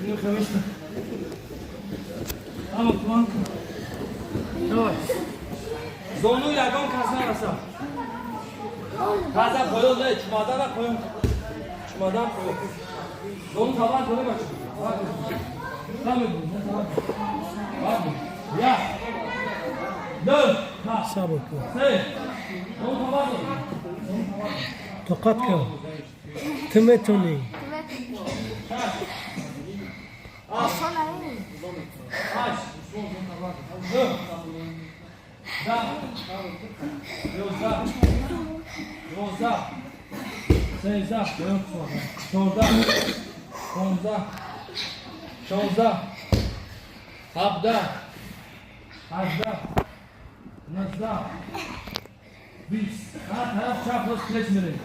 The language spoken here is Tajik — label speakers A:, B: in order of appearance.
A: Ну, конечно. Ама планка. Давай. Зону ягон кас нараса. Таза поён не, чумадана поён. Чумадан поён. Зону табар дора, бача. Там. Як. Ду.
B: Сабр кун.
A: Се. Зону табар дор.
B: Тоқат кун, ту метонӣ.
C: Осон ай.
A: Ҳашт. Нӯҳ. 10. 11. 12. 13. 14. 15. 16. 17. 18. 19. 20. Ҳар тараф чап, рост, плеч мерем.